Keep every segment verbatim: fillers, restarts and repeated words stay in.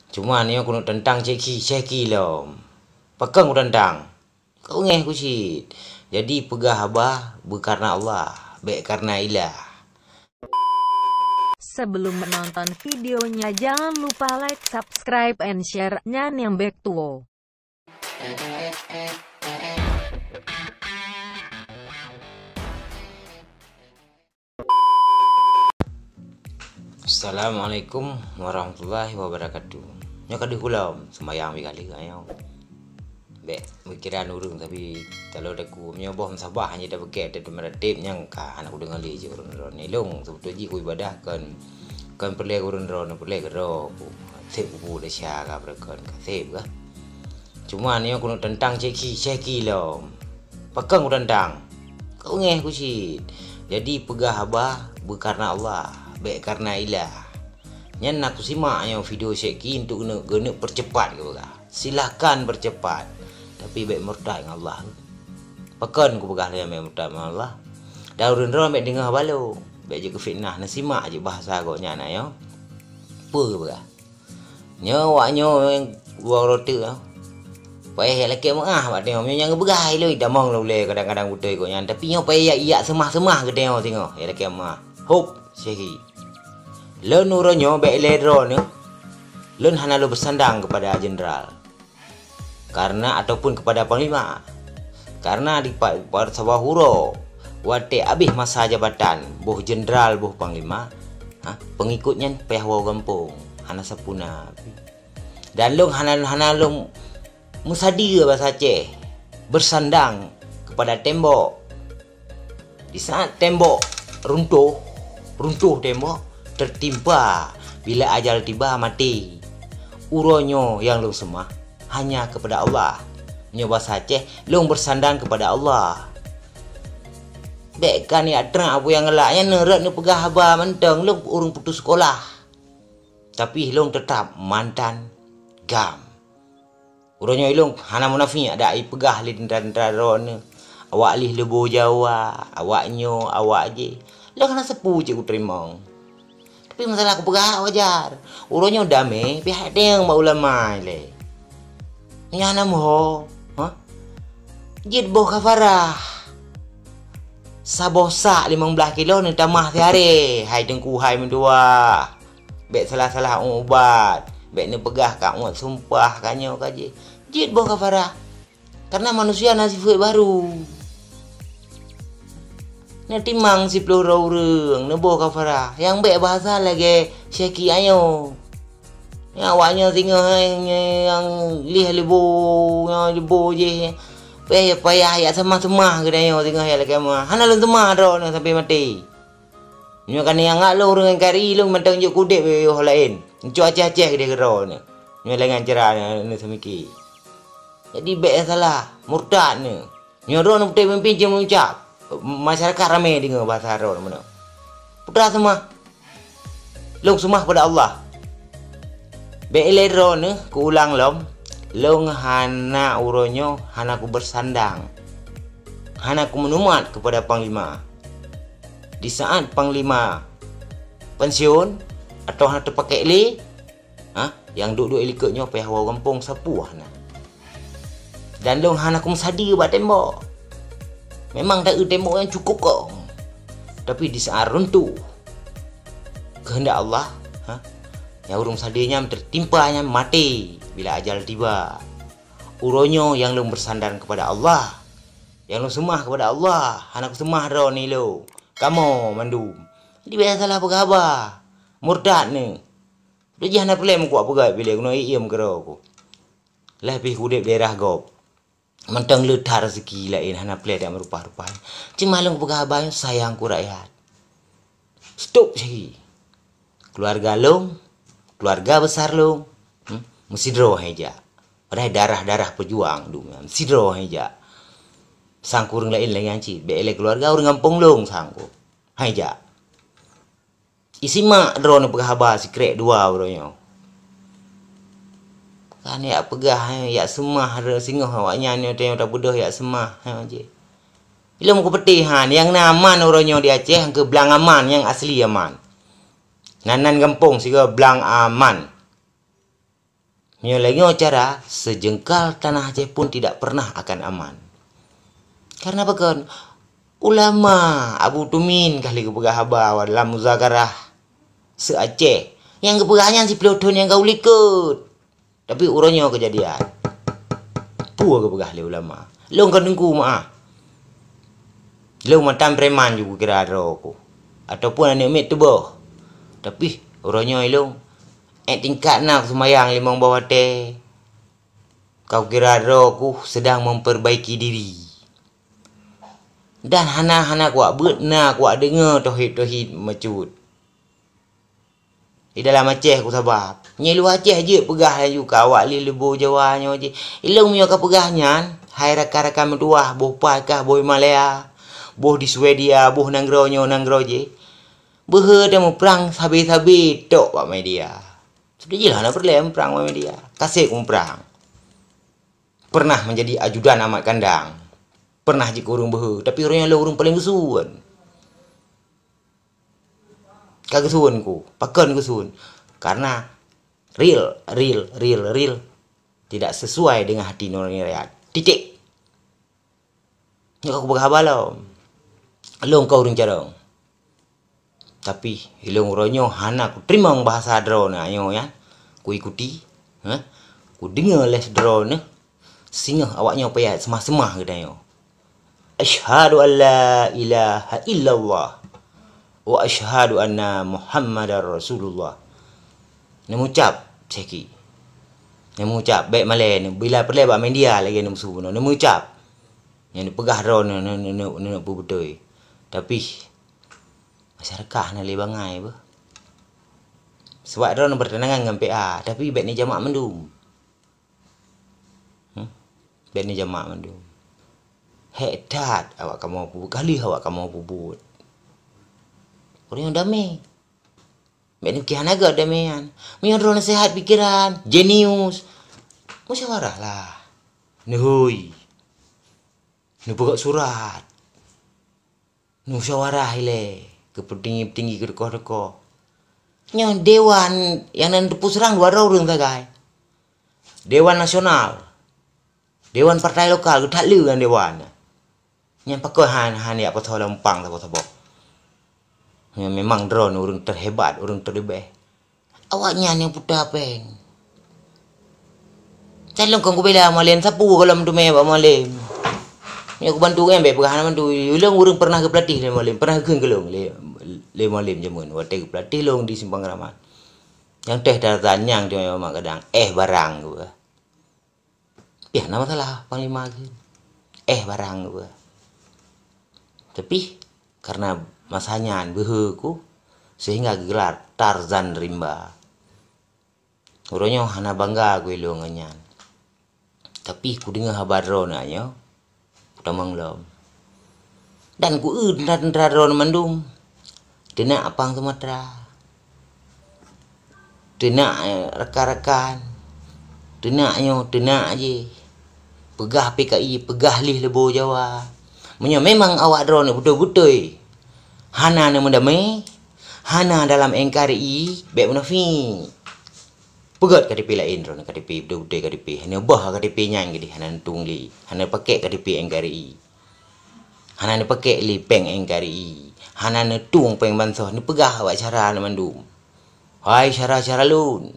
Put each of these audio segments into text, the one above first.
Cuma nyoe keuneuk tantang Syeki, Syeki lom. Pakon kutantang? Kau ngeh ku cit. Jadi peugah haba beukareuna Allah, bék kareuna ilah. Sebelum menonton videonya, jangan lupa like, subscribe, and share-nya nyang bék tuwoe. Assalamualaikum warahmatullahi wabarakatuh. Nyoe ka deuh kulom, seumayang bit kali nyoe. Bék pikiran ureuëng, tapi talo daku, meunyoe boh meusabah hana tapeugah, tateumeurateb nyang ka hana kudeungoe lé jih ureuëng droe. Nilong, seubeutôi jih ku ibadah kon, kon peureulée ureuëng droe, peureulée keudroe ku. Seb kubu desya ka, beureugon ka seb ka. Cuma nyoe keuneuk tantang Syeki, Syeki lom. Pakon kutantang? Kau ngeh ku cit. Jadi peugah haba beukareuna Allah, bék kareuna ilah. Nyan na kusimak nyoe video Syeki untuk keuneuk, keuneuk peucepat keu peugah. Silahkan peucepat. Tapi bék murtad ngon Allah. Pakon kupeugah lé bék murtad ngon Allah? Dan ureuëng droe bék deungoe haba lôn. Bék jeuet keu fitnah, neusimak jih bahasa gobnyan nyoe. Peue geupeugah? Nyoe awak nyoe nyang dua uroe teuk nyoe. Payah jak lakée meuáh bak tanyoe. Meunyoe nyang geupeugah ilée tamong lom ulée kadang-kadang beutôi gobnyan. Tapi nyoe payah jak, jak seumah-seumah geutanyoe singoh jak lakée meuáh. Hop, Syeki. Lôn uroe nyoe bék ilée droeneuh, lôn hana lôn beusandang keupada jeuneural. Kareuna ataupun keupada panglima. Kareuna di pa-, pa-, saboh uroe watée abéh masa jabatan boh jeuneural, boh panglima, ha, peungikot nyan payah woe gampông, hana sapeue na. Dan lôn hana, hana lôn meusadeue basa Aceh, beusandang keupada tembok. Di saat tembok runtuh, runtuh tembok, teutimpa, bila ajal tiba maté. Uroe nyoe nyang lôn seumah hanya keupada Allah. Nyoe basa Aceh, lôn beusandang keupada Allah. Bék ka neujak trang peue nyang galak, nyan neurot neupeugah haba mantong, lôn ureuëng putus sekolah. Tapi lôn teutap mantan GAM. Uroe nyoe ilôn hana munafék dak ipeugah lé teuntara-teuntara droeneuh, awak lih leubo Jawa, awak nyoe, awak jéh. Lôn hana sapeue cit kuteurimong. Tapi masalah kupeugah wajar. Uroe nyoe damé pihak deng bak ulama ilée. Nyan hana meuho, ha? Jeuet boh kafarah. Saboh sak limong blaih kilo neutamah siharé, hai teungku, hai meutuwah. Bék salah-salah ubat, bék neupeugah ka uet sumpah ka nyoe ka jéh. Jeuet boh kafarah. Kareuna manusia na sifeuet barô. Neutimang siplôh droe ureuëng neuboh kafarah, nyang bék bahasa lagée Syeki nyoe. Nyang awak nyoe singoh nyang lih leubo, nyang leubo jéh. Payah, payah jak seumah-seumah geutanyoe singoh jak lakée meuáh. Hana lôn seumah droeneuh sampai maté. Nyoe ka neuingat lôn ureuëng N K R I, lôn mantong jeuet keu udeb yoh laén. Nyoe Aceh-Aceh keudeh keudroe nyoe. Nyoe lagée nyan cara nyoe, nyoe seumiki. Jadi bék salah, murtad nyoe. Nyoe droeneuh peuté peumimpin jeuet meucab. Masyarakat ramé deungoe bahasa droeneuh meunoe. Putra seumah. Lôn seumah keupada Allah. Bék ilée droeneuh keu ulang lom, lôn hana uroe nyoe hana kubeusandang. Hana kumeunumat keupada panglima. Di saat panglima pensiun atawa hana teupakék lé, ha, nyang duek-duek likot nyoe payah woe gampông sapeue hana. Dan lôn hana kumeusadeue bak tembok. Memang taeu tembok nyang cukup kong. Tapi di saat runtuh, keuheundak Allah, ha, nyang ureuëng sadeue nyan teutimpa nyan maté bila ajal tiba. Uroe nyoe nyang lôn beusandar keupada Allah. Nyang lôn seumah keupada Allah, hana kuseumah droeneuh lôn. Kamoe mandum. Jadi bék salah peugah haba. Murtad nyoe. Lôn jih hana peureulée meukuak peugah bilée keunoe iem keudroe ku. Lheueh pih udeb daerah gob. Mantong le that raseuki laén hana peureulée dak meurupah-rupah. Cuma lôn peugah haba nyoe sayang keu rakyat. Stop Syeki. Keuluwarga lôn, keuluwarga besar lôn, hmm, meusidroe hai jak. Padahai darah-darah peujuang dum nyan, meusidroe hai jak. Sang keu ureuëng laén lagée nyan cit, bék ilée keuluwarga ureuëng gampông lôn sang keu. Hai jak. Isimak droeneuh peugah haba sikrék dua uroe nyoe. Kan jak peugah, eh, jak seumah droe singoh awaknyan nyoe tanyoe tabeudôh jak seumah, eh, jéh. Ilôn kupeutih han, nyang na aman uroe nyoe di Aceh keu Blang Aman nyang asli aman. Nan-nan gampông sigoe Blang Aman. Meunyoe lagée nyoe cara, sejeungkal tanah Aceh pun tidak pernah akan aman. Karena pakon? Ulama Abu Tumin kah lé geupeugah haba dalam muzakarah se-Aceh. Nyang geupeugah nyan siplôh thon nyang ka u likot. Tapi uroe nyoe keujadian. Peue geupeugah lé ulama? Lôn kon teungku meu'ah. Lôn mantong preman ju kukira droe ku. Ataupun aneuk miet tuboh. Tapi uroe nyoe ilôn, ék tingkat na seumayang limong boh watée. Ka kukira droe ku sedang memperbaiki diri. Dan hana-hana kuwak beuet na kuwak deungoe tohid-tohid meucut. Di dalam Aceh ku sabab. Nyang luwa Aceh jeuet peugah laju ka awak lé leubô Jawa nyoe jih. Ilôn meunyoe ka peugah nyan, hai rakan-rakan meutuwah, boh pai kah, boh Himalaya, boh di Swedia, boh nanggroe nyoe, nanggroe jih. Beuhe dan muprang sabe-sabe tok bak media. Sudah jeulaih hana peureulée muprang bak media. Kaseb muprang. Pernah menjadi ajudan Ahmad Kandang. Pernah jeuet keu ureuëng beuhe, tapi ureuëng nyan lé ureuëng paleng geusuon. Ka geusuon ku, pakon geusuon? Karena real, real, real, real tidak sesuai dengan hati nurani rakyat. Titik. Nyoe ka kupeugah haba lom. Lôn ka ureuëng carông. Tapi ilôn uroe nyoe hana kuteurimong bahasa droeneuh nyoe nyan. Kuikuti, ha? Kudeungoe lé droeneuh. Singoh awak nyoe payah seumah-seumah geutanyoe. Asyhadu an la ilaha illallah wa asyhadu anna Muhammadar Rasulullah. Neumucab, Syeki. Neumucab, bék malée, bila peureulée bak media lagée neumusu bunoe. Neumucab. Nyang neupeugah droeneuh, neu-, neu-, neu-, neu-, peubeutôi. Tapi, masyarakat hana lé bangai beuh. Sebab droeneuh bertentangan ngon P A, tapi bék neujamak mandum. Hmm? Bék neujamak mandum. Hék that awak kamoe peubuet, ka lheueh awak kamoe peubuet. Ureuëng nyang damé. Bék neupiké hana gét damé nyan. Meunyoe droeneuh seuhat pikeran, jenius, musyawarah lah. Neuhôi. Neupeugét surat. Musyawarah ilée keu peutinggi-peutinggi, keu tokoh-tokoh. Nyoe dewan nyang na neuteupeue seurang dua droe ureuëng sagai. Dewan nasional, dewan partai lokal, geuthat lé ngon dewan nyan. Nyan pakon han, han jak pasoe lam pang saboh-saboh. Nyan memang droeneuh ureuëng terhebat, ureuëng terleubeh. Awaknyan nyang puta péng. Calon kon kubela Malem, sapeue gohlom teumé bak Malem. Nyoe kubantu kan bék peugah hana bantu. Ulôn ureuëng pernah geupeulatih lé Malem, pernah geukheun keu lôn lé, lé Malem jameun watée geupeulatih lôn di Simpang Keramat. Nyang teh Tarzan nyang teumé bak Mak Gadang, éh barang geupeugah. Piah na masalah panglima kheun. Éh barang geupeugah. Tapi karena masa nyan beuhe ku sehingga geugelar Tarzan Rimba. Uroe nyoe hana bangga ku ilôn ngon nyan. Tapi kudeungoe haba droeneuh nyoe, kutamong lom. Dan kueu teuntara-teuntara droeneuh mandum. Teunak apang Sumatra. Teunak, eh, rakan-rakan. Teunak nyoe, teunak jih. Peugah P K I, peugah lih leubô Jawa. Meunyoe memang awak droeneuh beutôi-beutôi hana neumeudamé, hana dalam N K R I, bék munafik. Peugét K T P laén droeneuh, K T P beutôi-beutôi K T P. Hana boh K T P nyan keudeh, hana neutueng lé. Hana pakék K T P N K R I. Hana neupakék lé péng N K R I. Hana neutueng péng bansos, neupeugah awak syedara nyan mandum. Hai syedara-syedara lôn!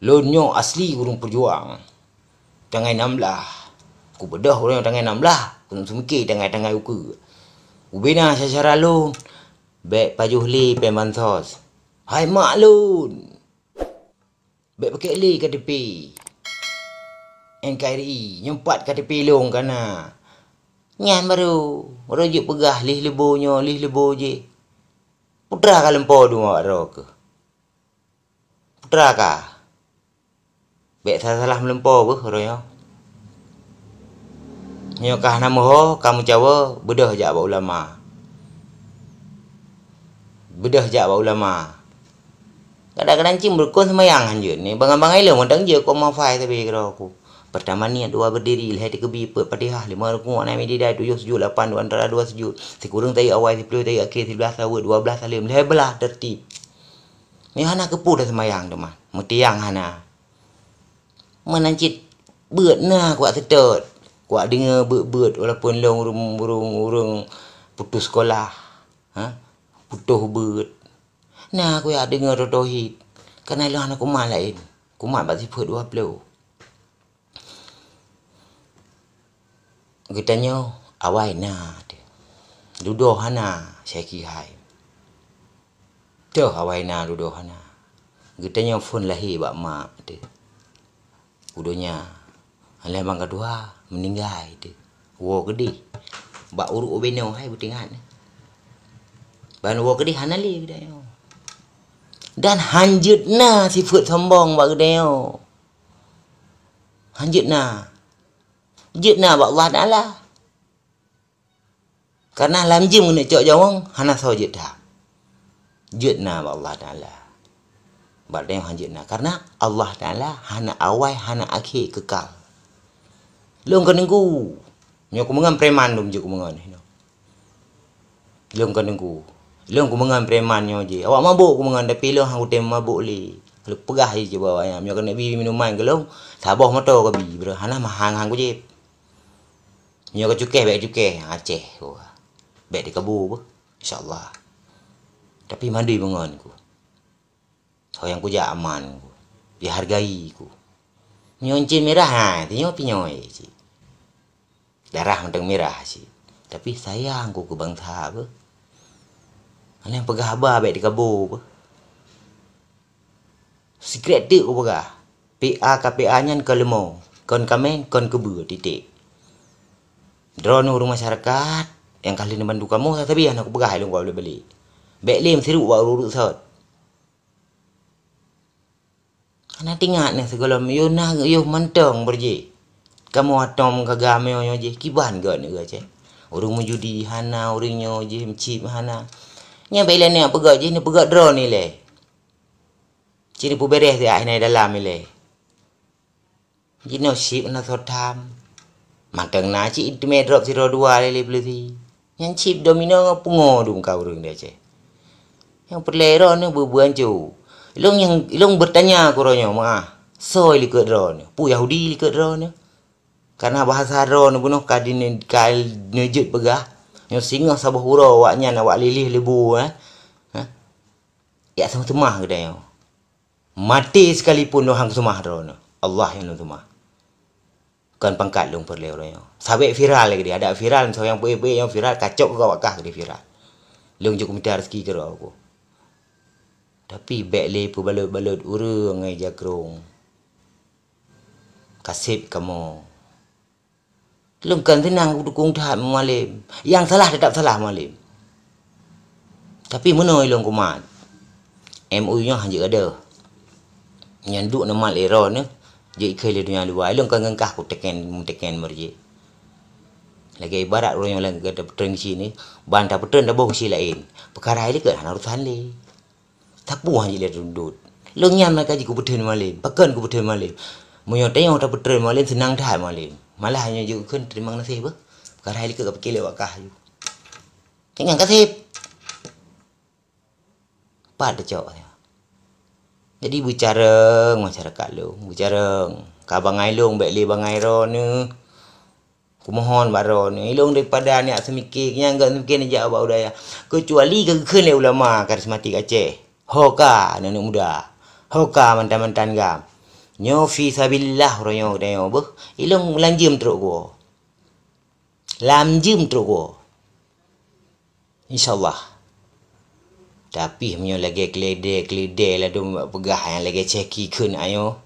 Lôn nyoe asli ureuëng peujuang. Tanggai nam blaih. Kubeudôh ureuëng tanggai nam blaih, keuneuk seumiké tanggai-tanggai ukeue. Ubena syedara-syedara lôn, bék pajoh lé péng bansos. Hai mak lôn! Bék pakék lé K T P N K R I, nyoe pat K T P lôn ka na. Nyan barô, barô jeuet peugah lih leubô nyoe, lih leubô jéh. Putra ka lumpo dum awak droe keuh. Putra ka. Bék salah-salah meulumpo beuh uroe nyoe. Nyoe ka hana meuho, ka meucawa, beudôh jak bak ulama. Beudôh jak bak ulama. Kadang-kadang cit meurukon seumayang hanjeuet ni, bangai-bangai lôn mantong jeuet keu ma fai sabe keudroe ku. Pertama niat, dua berdiri, lhèe takbir, peuet Fatihah, lima rukuk, enam i'tidal, tujoh sujud, lapan di antara dua sujud, sikureueng tahiyat awai, siplôh tahiyat akhé, siblaih sahweuet, dua blaih saleuem, lhèe blaih tertib. Nyoe hana keupeue taseumayang teuma, meutiang hana. Meunan cit beuet na kuat seutôt. Kuat deungoe beuet-beuet walaupun lôn ureuëng, ureuëng, ureuëng putus sekolah, ha? Putoh beuet. Na kuat deungoe totohit. Kana lôn hana kumat laén. Kumat bak sifeuet dua ploh. Geutanyoe awai na teuh. Dudoe hana syaki hai. Teuh awai na dudoe hana. Geutanyoe phon lahé bak mak teuh. U donya. Lheuh bang keudua meuninggai teuh. Woe keudeh. Bak uruek ubenoe hai beutingat. Ban woe keudeh hana lé geutanyoe. Dan hanjeuet na sifeuet sombong bak geutanyoe. Hanjeuet na. Jeuet na bak Allah Taala. Karena lam jeuem keuneuk cok jaweueng hana soe jeuet that. Jeuet na bak Allah Taala. Bak tanyoe hanjeuet na. Karena Allah Taala hana awai, hana akhé, keukal. Lôn keuneuk ku. Nyoe kumeungon preman lôn jeuet kumeungon. Lôn keuneuk ku. Lôn kumeungon preman nyoe jih. Awak mabôk kumeungon, tapi lôn han kutem mabôk lé. Lôn peugah jih cit bak awaknyan, meunyoe keuneuk bi minuman keu lôn, saboh moto kabi, bro. Hana mahang han kujieb. Nyoe ka cukéh, bèk cukéh, Aceh, wah. Bèk dikabô beuh, insya Allah. Tapi mandum meungon ku. Ho nyang kujak aman ku. Dihargai ku. Meunyoe encen mirah, ha, tanyoe pinyoi cit. Darah mantong mirah cit. Tapi sayang ku keu bansa beuh. Hana nyang peugah haba bèk dikabô beuh. Sikrek teuk kupeugah, P A K P A nyan kon leumo, kon kaméng, kon keubeue, titik. Droeneuh ureueng masyarakat nyang ka lheueh neubantu kamoe, sabe hana kupeugah lôn kuba balek. Bèk lé meusiruek bak ureueng-ureueng sot. Hana teuingat neuh sigohlom, yoh na yoh mantong beurjih. Kamoe atom ka gameue nyoe jih, kiban gét nyoe geucè. Ureueng meujudi hana, ureueng nyoe jih meucit hana. Nyan bèk ilèe neupeugah jih, neupeugah droeneuh ilèe. Ci neupeubèrèh siat inan dalam ilèe. Jinoe chip na soe tham. Mantong na cit teumé drop sidroe dua lé polisi. Nyan chip domino ngon pungo dum ka ureueng di Aceh. Nyang peureulèe droeneuh beu-beu anco. Ilôn nyang, ilôn beutanya keu uroe nyoe meuah, soe likot droeneuh? Peue Yahudi likot droeneuh? Karena bahasa droeneuh bunoe ka di, ka neujeuet peugah, nyoe singoh saboh uroe awaknyan awak liléh leubô, eh. Hah? Jak seumah-seumah geutanyoe. Maté sekalipun lôn han kuseumah droeneuh. Allah nyang lôn seumah. Kon pangkat lôn peureulèe uroe nyoe. Sabé viral lagèe dia, adak viral, soe nyang peuék-peuék nyang viral, kacok keu awak kah geude viral. Lôn jok mita rezeki keudroe ku. Tapi bèk lé peubalot-balot ureueng ngon jakrong. Kaseb kamoe. Lôn kon seunang kudukong that Mualem. Nyang salah teutap salah Mualem. Tapi meunoe ilôn kumat. M O U nyoe han jeuet gadoh. Nyan duek neumat lé droeneuh, jeuet ikheun lé donya luwa. Ilôn kon ngeungkah kuteken, muteken meurjék. Lagèe ibarat ureueng nyang lagèe tapeutreun di sini, ban tapeutreun taboh di si laén. Peukara ilée keuh hana urusan lé. Sapeue han jeuet lé tundot. Lôn nyan maka jikubeuteun Mualem. Pakon kubeuteun Mualem? Meunyoe tanyoe tapeutreun Mualem, seunang that Mualem. Malah nyoe jikheun teurimong gaséh beuh. Peukara ilée keuh kapike lé wak kah aju. Nyan gaséh. Pat teucok nyoe. Jadi beucarông masyarakat lôn, beucarông. Ka bangai lôn, bèk lé bangai droeneuh. Kumohon bak droeneuh, ilôn daripada aneuk seumiké, nyang gét seumiké neujak ubak budaya. Keucuali ka geukheun lé ulama karismatik Aceh. Ho ka aneuk muda. Ho ka mantan-mantan GAM. Nyoe fi sabilillah uroe nyoe geutanyoe beuh. Ilôn lam jeuem trok goe. Lam jeuem trok goe. Insya Allah. Tapi meunyoe lagèe keulidèe-keulidèe ladôm bak peugah nyang lagèe caki kheun ayoe,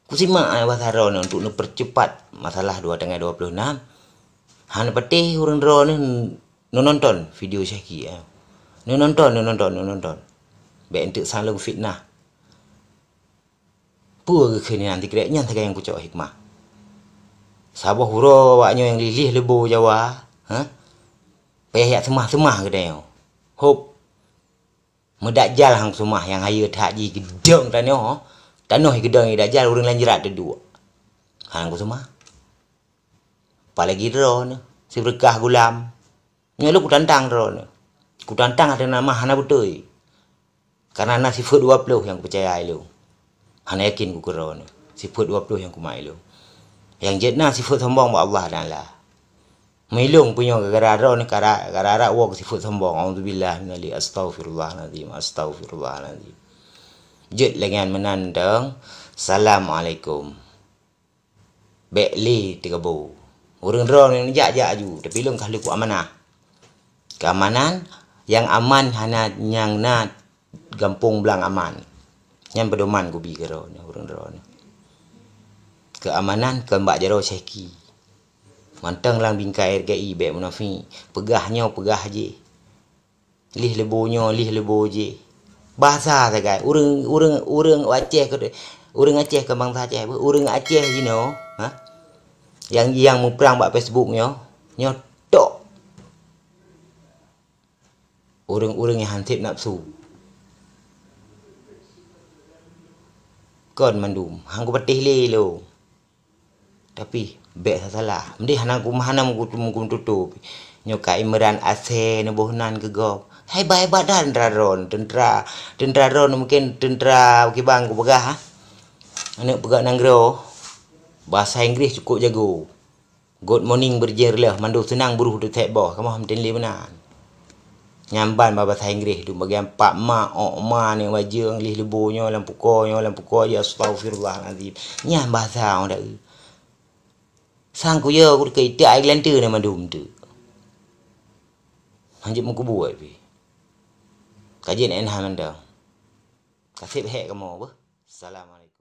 kusimak ai basa droeneuh untuk neupeurcepat masalah dua tanggai dua ploh nam. Hana patéh ureueng droeneuh neunonton video caki ayoe. Neunonton, neunonton, neunonton. Bèk enteuk saleueng fitnah. Peue geukheun nyan sikrek nyan sagai nyang kucok hikmah. Saboh uroe awak nyoe nyang liléh leubô Jawa, ha? Payah jak seumah-seumah geutanyoe. Hop. Meudajal han kuseumah nyang hayeue that jih geudong tanoh. Tanoh geudong jih dajal ureueng lam jrat teuduek. Han kuseumah. Apalagi droeneuh, si beureukah gulam. Nyoe lôn kutantang droeneuh. Kutantang ateueh nama hana beutôi. Karena na sifeuet dua ploh nyang kupeucaya ilôn. Hana yakin ku keu droeneuh. Sifeuet dua ploh nyang kumat ilông. Nyang jeuet na sifeuet sombong bak Allah Taala. Meulông punyueng gara-gara droe ni kara-, gara-gara woe keu sifeuet sombong. Auzubillah minali, astaghfirullahalazim, astaghfirullahalazim. Jeuet lagèe nyan meunan dong. Assalamualaikum. Bèk lé teugabo. Ureueng droe ni jak-jak aju, tapi lôn ka lheueh ku amanah. Keamanan, nyang aman hana nyang na gampông blang aman. Nyan peudoman kubi keudroe nyoe, ureueng droe nyoe. Keamanan kon bak jaroe syeki. Mantong lam bingkai R G I bèk munafik. Peugah nyoe, peugah jih. Lih leubo nyoe, lih leubo jih. Bahasa sagai. Ureueng, ureueng, ureueng Aceh keu, ureueng Aceh keu bansa Aceh. Ureueng Aceh jinoe, ha? Nyang, nyang muprang bak Facebook nyoe, nyoe tok. Ureueng-ureueng nyang han sép nafsu. Kon mandum, han kupatéh lé lôn. Tapi, bèk sasalah. Meundi hana ku-, hana meukutum-, meukutum tutup. Nyoe ka Imran Asèe neuboh nan keu gob. Hebat-hebat dah teuntara droe, teuntara, teuntara droe mungken teuntara kiban kupeugah, ha. Aneuk peugah nanggroe, bahasa Inggris cukup jago. Good morning, berjing reuloh, mandum seunang buruh teuthèk boh, kamoe meuteun lé meunan. Nyan ban bak bahasa Inggris tu, bagian pak ma, ok ma, ni bajeueng, lih leubo nyoe, lam pukoe nyoe, lam pukoe jih, astaghfirullahalazim. Nyan bahasa ureueng dayeuh. Sang kuyoe, ku keu iteuk ai geulanteue na mandum teuk. Hanjeuet meukubu ai pih. Ka jeuet na mantong. Ka sép hék kamoe beuh. Assalamualaikum.